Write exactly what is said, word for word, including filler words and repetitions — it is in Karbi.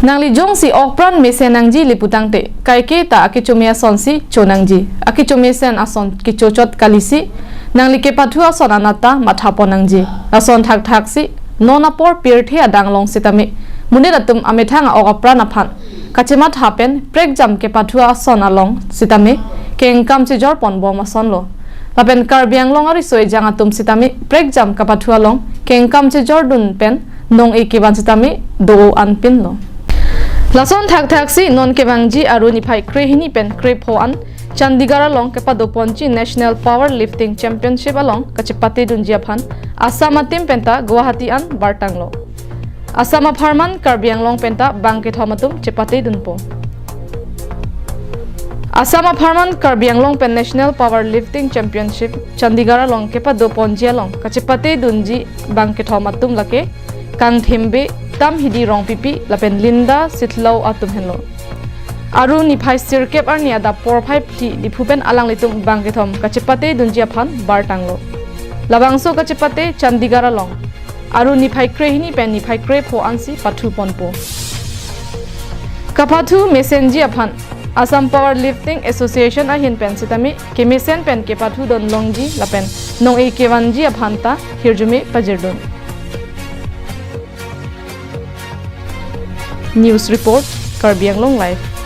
Nangli jongsi okpran mesen nangji le putangte, kaike ta akechome asonsi chonangji. Akechomesen ason kechochot kalisi, nangli kepathu ason anatta mathapon nangji. Lason thakthaksi non apor pirthe adang along sitame, monit atum amethang a-ok apran aphan kachematha pen prekjam kepathu ason along sitame kengkam chejorponbom asonlo. Lapen Karbi Anglong ariso ejang atum sitame prekjam kepathu along kengkam chejordun pen nong-e kevan sitame do-o anpinlo. Lason thakthaksi non kevangji Aru niphai krehini pen krepho an Chandigarh along kepadoponji National Power Lifting Championship along kachepatedunji aphan Assam a-team penta Guwahati an bartanglo. Assam apharman Karbi Anglong penta bangkethom atum chepatedunpo. Assam apharman Karbi Anglong pen National Power Lifting Championship Chandigarh along kepadoponji along kachepatedunji bangkethom atum lake Kangthembe, Tamhidi Rongpipi lapen Linda Sitlo atum henlo. Aru niphai sirkep arni adap porphai phli Diphu pen alanglitum bangkethom kachepatedunji aphan bartanglo. Labangso kachepate Chandigarh along Aru niphai krehini pen niphai krepho ansi pathuponpo. Kapathu mesenji aphan Assam Power Lifting Association ahin pen sitame kemesen pen kepathudun longji lapen nong-e kevanji aphan ta hirjume pajirdun. News report, Karbi Anglong Live.